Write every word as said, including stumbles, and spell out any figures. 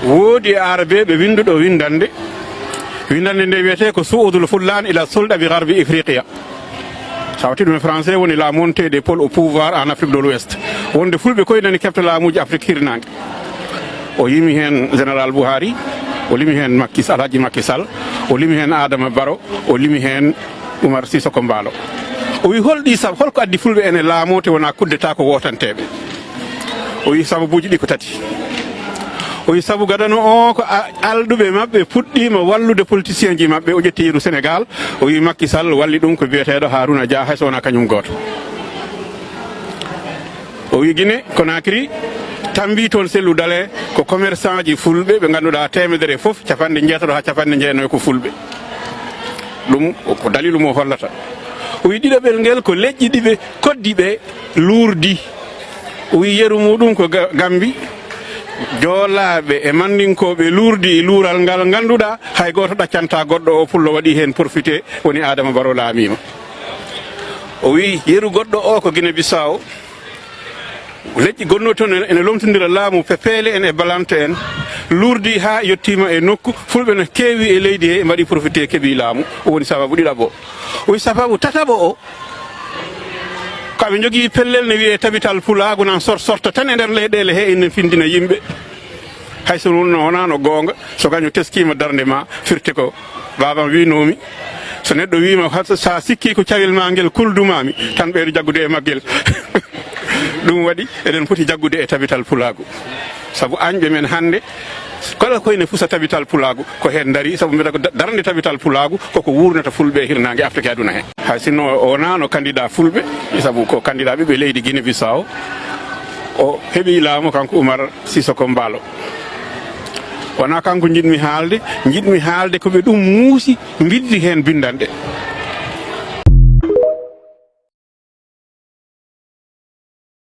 Woodi e Aarabeeɓe winnduɗo winndannde. Winndannde nde wiyetee ko Su'udul Fullaan ila Sulɗa bi Garbi Ifriqiya. So a watti ɗum e français, woni la montée des Peuls au pouvoir en Afrique de l'Ouest. Wonde Fulɓe koye nani keɓta laamuuji Afrique hirnaange. O yimi heen Général Buhari, o limi heen Macky, Alhaji Macky Sall, o limi heen Adama Barrow, o limi heen Umar Sissoco Embaló. O wi, holɗi sab-, holko addi Fulɓe ene laamoo te wonaa coup d'État ko wootanteeɓe? O wi sababuuji ɗi ko tati. O wi sabu gadano o ko a-, alɗuɓe maɓɓe puɗɗiima wallude politicien ji maɓɓe. O ƴetti yeru Sénégal, o wi Macky Sall walli ɗum ko biyeteeɗo Harouna Dia, hay so wonaa kañum gooto. O wi Guinée Conakry tambi toon sellu dale ko commerçant ji Fulɓe ɓe ngannduɗaa teemedere fof, capanɗe njeetato haa capanɗe jeenayo ko Fulɓe. Ɗum ko dalilu mo hollata. O wi ɗiɗaɓel ngel ko leƴƴi ɗi ɓe koddi ɓe luurdi. O wi yeru muɗum ko Ga-, Gambi, Joolaaɓe e Mandinkooɓe luurdi e luural ngal ngannduɗaa hay gooto ɗaccanta goɗɗo, o pullo waɗi heen profité, woni Adama Barrow laamiima. O wi yeru goɗɗo o ko Guinée Bissau. Leƴƴi gonnooɗi toon ene, ene lomtondira laamu pe-, peele en e balante en, luurdi haa yettiima e nokku, Fulɓe no keewi e leydi he, mbaɗi profité, keɓi laamu. O woni sababu ɗiɗaɓo. O wi sababu tataɓo o, ko aɓe njogii pellel ne wiyee Tabital Pulaagu, nan sor-, sorta tan e nder leyɗeele he, ene findina yimɓe. Hay so wonno wonano goonga, so kañum teskiima darnde ma, firti ko baabam wiinoomi. So neɗɗo wiima, ha so, sa sikki ko cawel ma ngel kuldumaami, tan ɓeydo jaggude e maggel. Ɗum waɗi eɗen poti jaggude e Tabital Pulaagu. Sabu añɓe men hannde, kala ko ene fusa Tabital Pulaagu, ko heen ndaari, sabu mbiyata ko da-, darnde Tabital Pulaagu koko wuurnata Fulɓe e hirnaange Afrique e aduna he. Hay sinno o wonaano candidat Fulɓe, sabu ko candidat ɓiɓɓe leydi Guinée Bissau, o heɓi laamu kanko Umar Sissoco Embaló. Wonaa kanko njiɗmi haalde, njiɗmi haalde ko ɓe ɗum muusi, mbinndi heen binndanɗe.